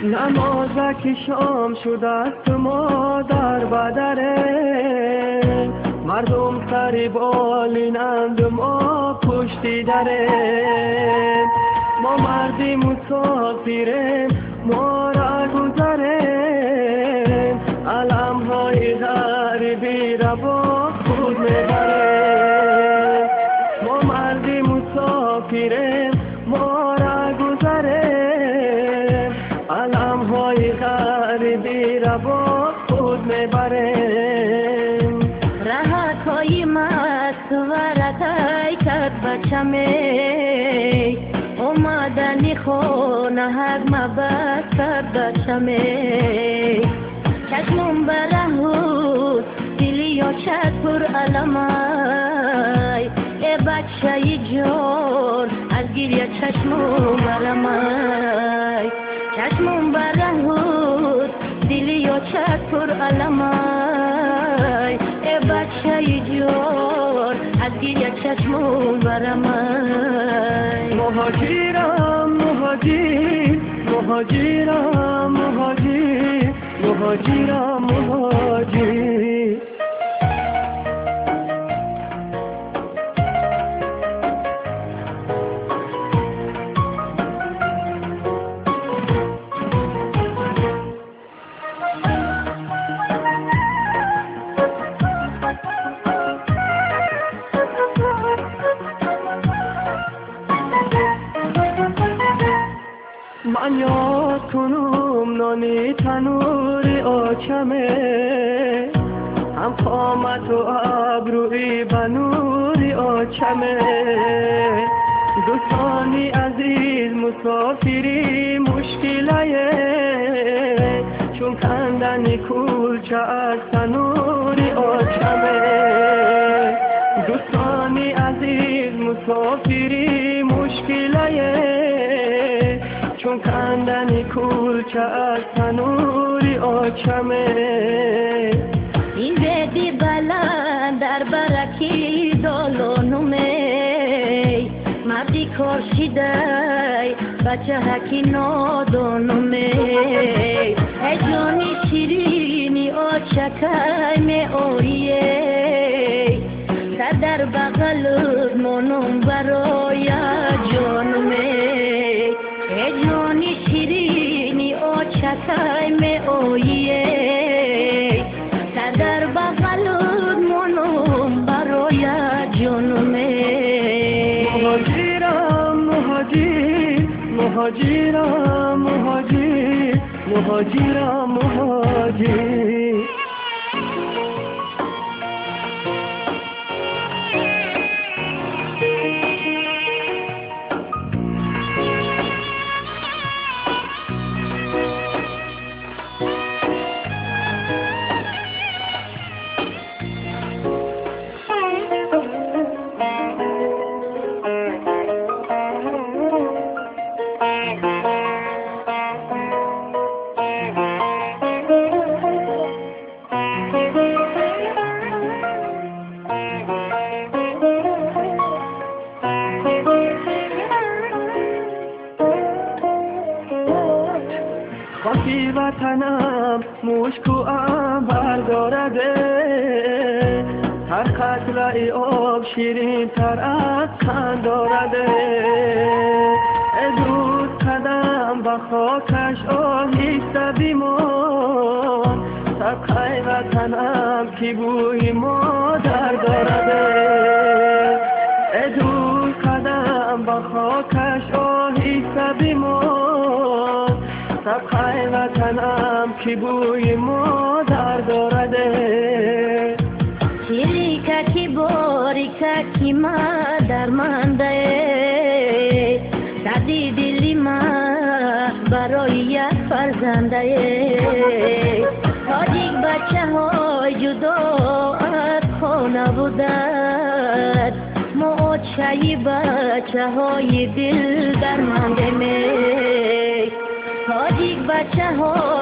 Намоза ки шом шудааст, мо дар бадаре, мардум сари болинанд, мо пушти даре. Мо марди мусофирем, моро гузарем, аламҳои ғарибиро бо худ мебарем. Мо марди мусофирем, моро гузарем, аламҳои ғарибиро бо худ мебарем. Раҳатҳои мастваратай кад бачаме, омадани хона ҳагма басад бачаме. Чашмум бараҳуд, дили ёшад пур аламай, э бачаи ҷон, аз гиря чашмум барамай. Чашмум бараҳуд, дили ёшад пур аламай, э бачаи ҷон, аз гиря чашмум барамай. Муҳоҷирам, муҳоҷир, муҳоҷирам, муҳоҷир, муҳоҷирам, муҳоҷир. Ман ёд кунум нони танури очаме, ҳам қомату абрӯи ба нури очаме. Дӯстони азиз, мусофири мушкилае, чун кандани кулча аз танури очаме. Дӯстони азиз, мусофири мушкилае, чун кандани кулча аз танури очаме. Ин беди баланд дар бараки долонуме, марди кор шидай, бачаҳаки нодонуме. Эй ҷони ширини очакай меоие, сар дар бағалут монум бароя ҷонуме. Эй ҷони ширини очакай меоие, сар дар бағалут монум бароя ҷонуме. Муҳоҷирам, муҳоҷир, муҳоҷирам, муҳоҷир, муҳоҷирам, муҳоҷир. Хоки ватанам мушку анбар дорад, ҳар қатраи об ширинтар аз қанд дорад. Дӯст, қадам ба хокаш оҳиста бимон, садқаи ватанам ки бӯи модар дорад. Дӯст, қадам ба хокаш оҳиста бимон, садқаи ватанам ки бӯи модар дорад. Ширикаки борикаки ма дармандае, дарди дили ма барои як фарзандае. Тоҷик бачаҳои ҷудо аз хона будад, мо очаи бачаҳои дил дармандеме. Тоҷик бачаҳои